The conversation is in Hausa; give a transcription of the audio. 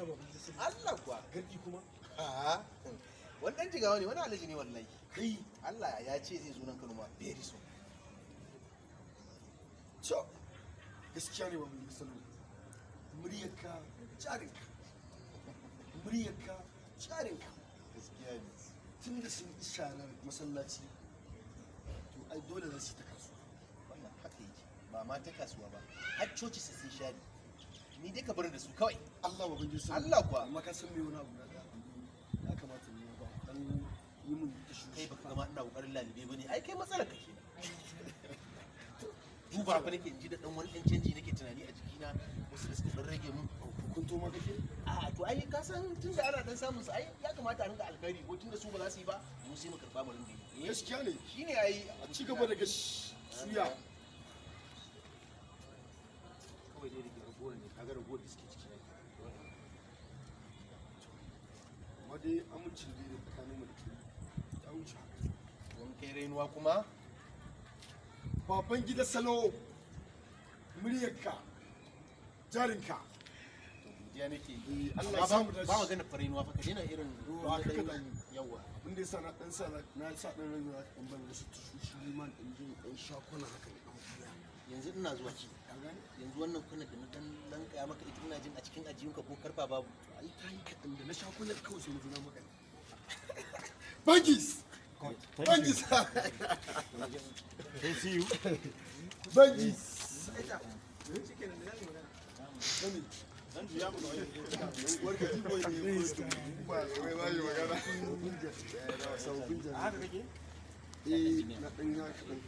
Allah, baban gida Salo. Allah kuwa. Gardi kuma? Ha, wani dan Jigawa ne, wani alhaji ne wallahi. Kai! Allah ya ce zai zo nan Kano ma very soon. To, gaskiya ne, baban gida Salo. Muryarka jarinka. Muryarka jarinka. Gaskiya ne. Tun da sun yi sharar masallaci, to ai dole za su yi ta kasuwa. Wannan haka yake, ba ma ta kasuwa ba, har coci sai sun share. Ni dai ka bar da su kawai. Allah, baban gida Salo. Allah kuwa. Amma ka san me, wani abu na ɗaya, ya kamata ne ba dan yi mun tashi. Kai baka gama ina kokarin lalibe bane. Ai kai matsalar ka kenan. Duba fa nake in ji da dan wani dan canji nake tunani a jikina, wasu da suka dan rage mun. Hukunto ma kake? A to, ai ka san tunda ana dan samun su, ai ya kamata a ringa alkhairi ko tunda su ba za su yi ba, mu sai mu karba mu ringa yi. Gaskiya ne. Shine ai. A ci gaba da gashi suya. Kawai dai rage ragowar ne, kaga ragowar da suke ciki. Amma dai amincin dai da tsakanin mu da kai ya wuce haka. Don kai rainuwa kuma. Baban gida Salo, muryarka jarinka. Godiya nake yi. Eh, Allah ya Amma samu ba dace. ba magana farainuwa fa, ka daina irin Ruwa ka kada ni. Yawa. Abin da yasa na dan sa na sa dan ran za ka dan bani wasu tushoshi, ni ma dan jin dan shakuna haka ne dan buya. Yanzu ina zuwa. Ka gane? Yanzu wannan kunar da na dan lankaya maka ita, ina jin a cikin ajiyunka ko karfa babu. To, ai ta yi kaɗan da na shakunan kawai sai na ji na maka Bangis! Bangis! Thank you. Bangis! Dan juya mu ga wani. Warka jibo ne ba wai ba yi magana. A haka kake? Eh, na ɗan ya kaɗan.